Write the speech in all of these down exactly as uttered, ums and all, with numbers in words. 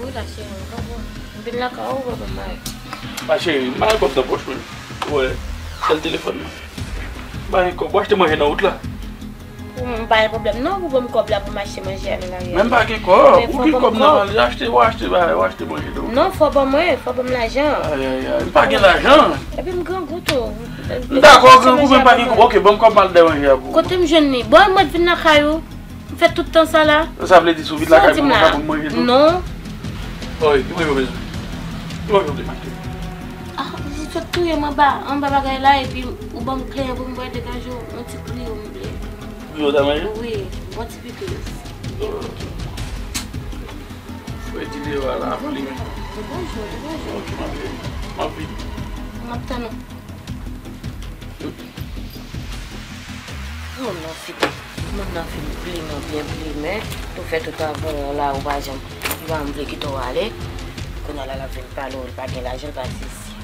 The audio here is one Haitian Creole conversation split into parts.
Wi la, cheri, m konprann. M vin lakay ou, papa m mare. Pa cheri, m pa gen kòb nan pòch mwen. Ou wè, sèl telefòn mwen. M pa gen kòb. Ou achte manje nan wout la? Pou m pa gen pwoblèm non, pou ban m kòb la pou m achte manje a nan lari a. Men m pa gen kòb. Ou gen kòb nan valiz, achte, ou achte bagay, ou achte manje nan wout. Non, fò ban mwen, fò ban m lajan. Ayayay, m pa gen lajan. Epi m grangou tou. M dakò, grangou, men m pa gen kòb. Ok, ban m kòb m al dèyè manje a pou ou. Kote m jwenn li? Bon, mwen t vin lakay ou. M fè tout tan sa la. Sa vle di si w vin lakay mwen, ou ka ban m manje tou? Non. Oy, ki manje w bezwen? Ki manje w vle manje? Ah, ou sot touye m anba, anba bagay la, epi ou ban m kle an pou m bwè degaje w, yon ti griyo m vle. Griyo w ta manje? Wi, bon ti pikliz. Byen pike. Fredi deyò a la, avan li menm. Bonjou, bonjou. Ok, m ap vini. M ap vini. M ap tann ou. Moun nan fin, moun nan fin plimen, byen plimen. Ou fè tout travay la, ou pa janm, ou pa janm vle kite w ale. Kounye a la, l ap vin pale w, li pa gen lajan, li pa sezi.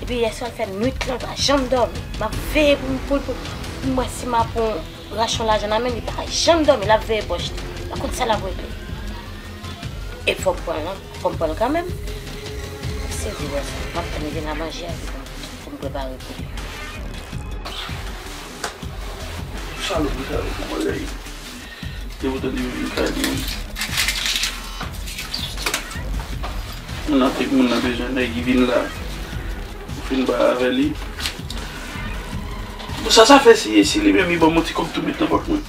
Epi yè swa l fè nwit lan, li pa janm dòmi. M ap veye pou m, pou, pou, pou m wè si m ap pran rachon lajan nan men l, li pa janm dòmi, l ap veye pòch li. L pa konn sa l ap regle. E fò m pran l, non? Fò m pran l kanmenm. Se di wè sa. M ap tann li vin la manje a, pou m, pou m prepare pou li. Salopri sa yo, kòman yo ye? Te poutan li vin kay li. Moun nan te, moun nan bezwen nèg, li vin la. Ou fin bay avè li. Bon, sa sa fè si, si li menm li ban m yon ti kòb tou met nan pòch mwen.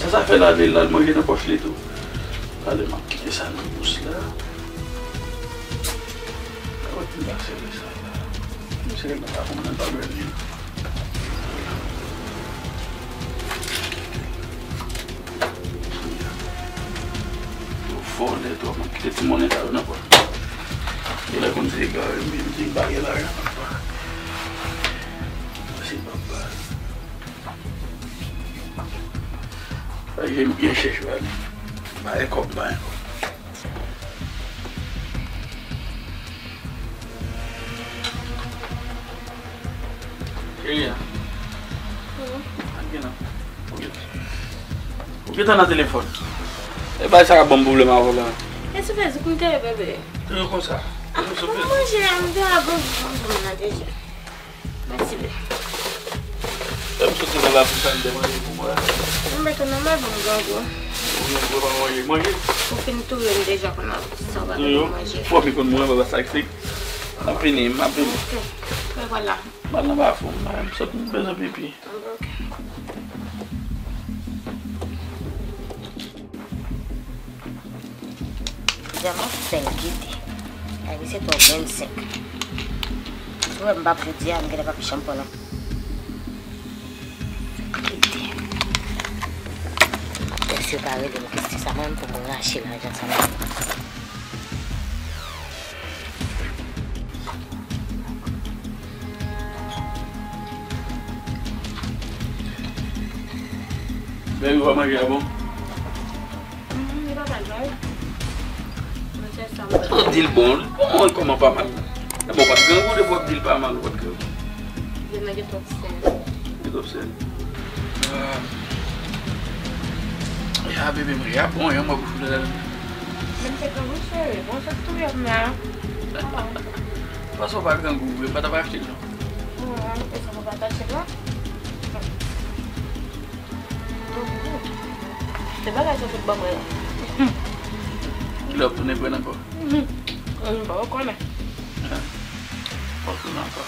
Sa sa fè l ale, l al manje nan pòch li tou. Talè m ap kite sa nan bous la. Kòman ti m pa sere sa la? M sere nan pa konn nan pa bèl li. Yo vòlè twòp, m ap kite ti monnen sa yo nan pòch. Yo lè konn se egare m ye, m di m pa gen lajan, papa. Mèsi, papa. Sa je m byen chèche ale. Pa gen kòb, pa gen kòb. Cheri a. Wi. Ak gen nan. Ou gentan nan telefòn. E bay sa k ap ban m pwoblèm avè w la. E sou Facebook m te ye, bebe. Toujou konsa. Ah, toujou sou Facebook. Manje a, m te avan. Manje m nan deja. Mèsi, bebe. Lè m soti nan lapli sa, m te manje pou mwen. M mete nan men, ban m grangou. Ou gen pou pa manje, manje. Ou fin touye m deja, kounye a sa w pa gen pou manje. Fò m konn mwen, baba sa k fèk. M ap vini, m ap vini. Ok. Mwen vwala. Bal nan bafon, m sot m bezwen pipi. Ok. Jodi a m ap fè l gete. Ay, misye twò vennsenk. Si w wè m p ap jodi a, m genlè p ap chanm pran non. Gete. Mesye pa rele m Kristi sa, mwen menm pou m rache lajan sa mwen. Baby, w ap manje a bon? Mhm, li pa mal non. Mwen se sa m. Ou di l bon, li bon, kòman pa mal? E bon, w pa t grangou depi w ap di l pa mal, ou pa t grangou. Li nan gen twòp sèl. Gen twòp sèl. Ah. Ya, bebe, mwen, ya bon, ya mwen bouch mwen. Men m te grangou, cheri. Bon, sa k touye m la. Paske w pa grangou vre, m pa t ap achte l non. Mhm, e sa pou pataje la. Se bagay sa tout ban mwen la. Kilè w ap tounen pran ankò? Mhm. M pa konnen. Ah. W ap tounen ankò.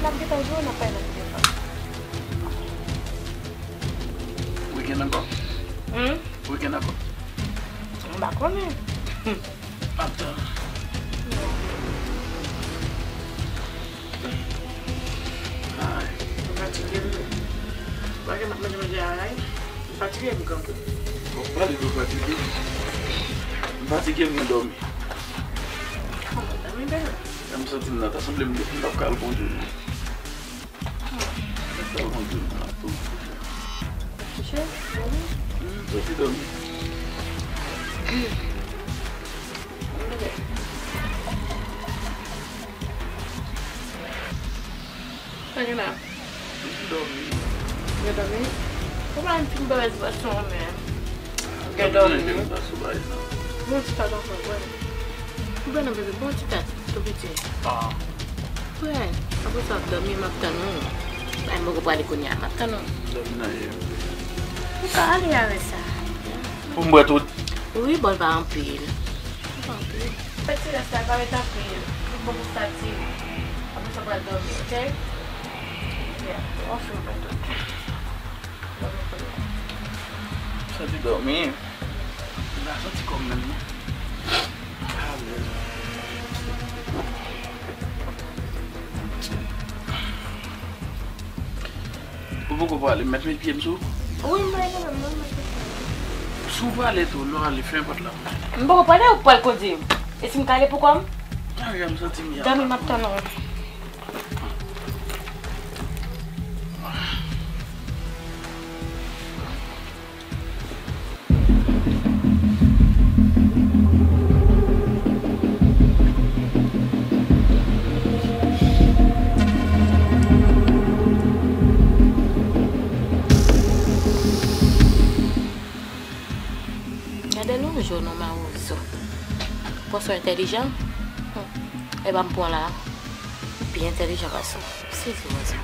N ap gentan jwe, n ap pale nan telefòn. Wikenn ankò? Hmm? Wikenn ankò? M pa konnen. Ap tann. Ay. M fatige m. Paske m ap manje manje a, ay. M fatige m kanpe. Bon, pale de fatige. M fatige m nan dòmi. Dòmi byen. Lè m santi m nan, ta sanble m, m t ap ka al konduit. Sa w konn di m la tou. Kouche? Dòmi? Hmm, soti dòmi. Sa gen la? Dòmi. Gen dòmi? Ou pa yon ti bèl ti pwason, men. Gen dòmi. Bon ti tat ankò, wè. Ou pa nan bezwen bon ti tat, tou piti. Ah. Wè, apre sa w ap dòmi, m ap tann ou. Ay, m poko prale kounye a, m ap tann ou. Dòmi nan ye. Ou ka ale avè sa. Pou m bwè tout? Wi, bòl pa anpil. Pa anpil. Fè ti rès la, pa ret anpil. Li bon pou fatigue. Apre sa, w pral dòmi, oke? Yeah, w ap fin bwè tout. Dòmi kounye a. Santi dòmi. M pa santi kò m menm non. Alèz. Ou poko prale, m mèt met pye m sou ou? Wi, m prale menm non, m mèt met pye m. Si w prale tou, lè w ale, fè pòt la pou mwen. M poko prale, ou pral kondui m? E si m ka ale pou kò m? Tanrya, m santi m ya. Dòmi, m ap tann ou. Gade lonjè w non, mawozo. Panse w entèlijan? Hum. Epa m pran la. Pi entèlijan pase w. Sezi wè sa.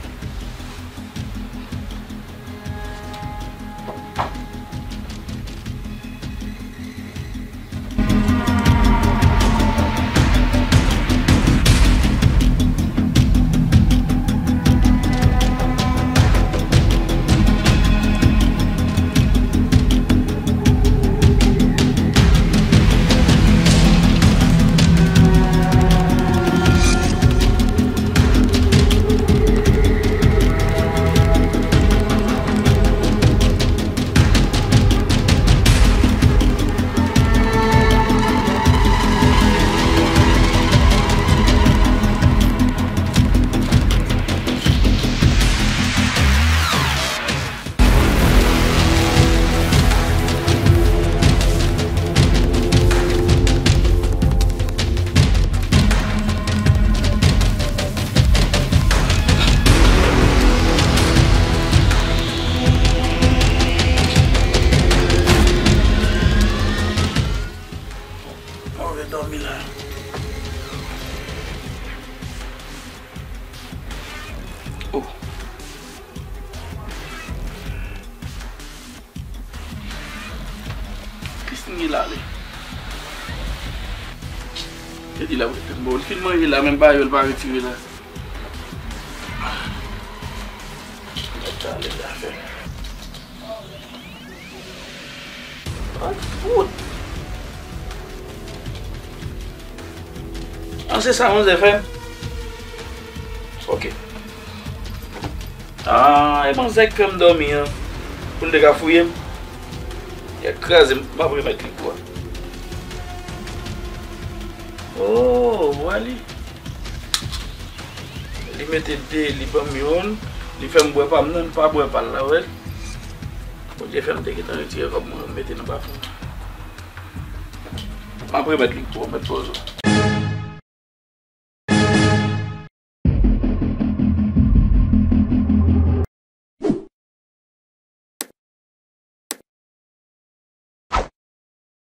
Mwen dòmi la. Oh. Christine gen la li. E di la, bon, li fin manje la, menm pa yo, li pa retire la. Mèt ale zafè. Ay, fout. An, se sa manzè fè m? Ok. Ah, e manzè k fè m dòmi an. Pou l te ka fouye m. Li kraze m, m ap remèt li pou ou. Oh, ou wè li? Li mete de, li ban m youn, li fè m bwè pa m nan, m pa bwè pa l la, ou wè l? Bondye fè m te gentan retire kòb mwen, mete nan bafon. M ap remèt li pou ou, mèt poze w.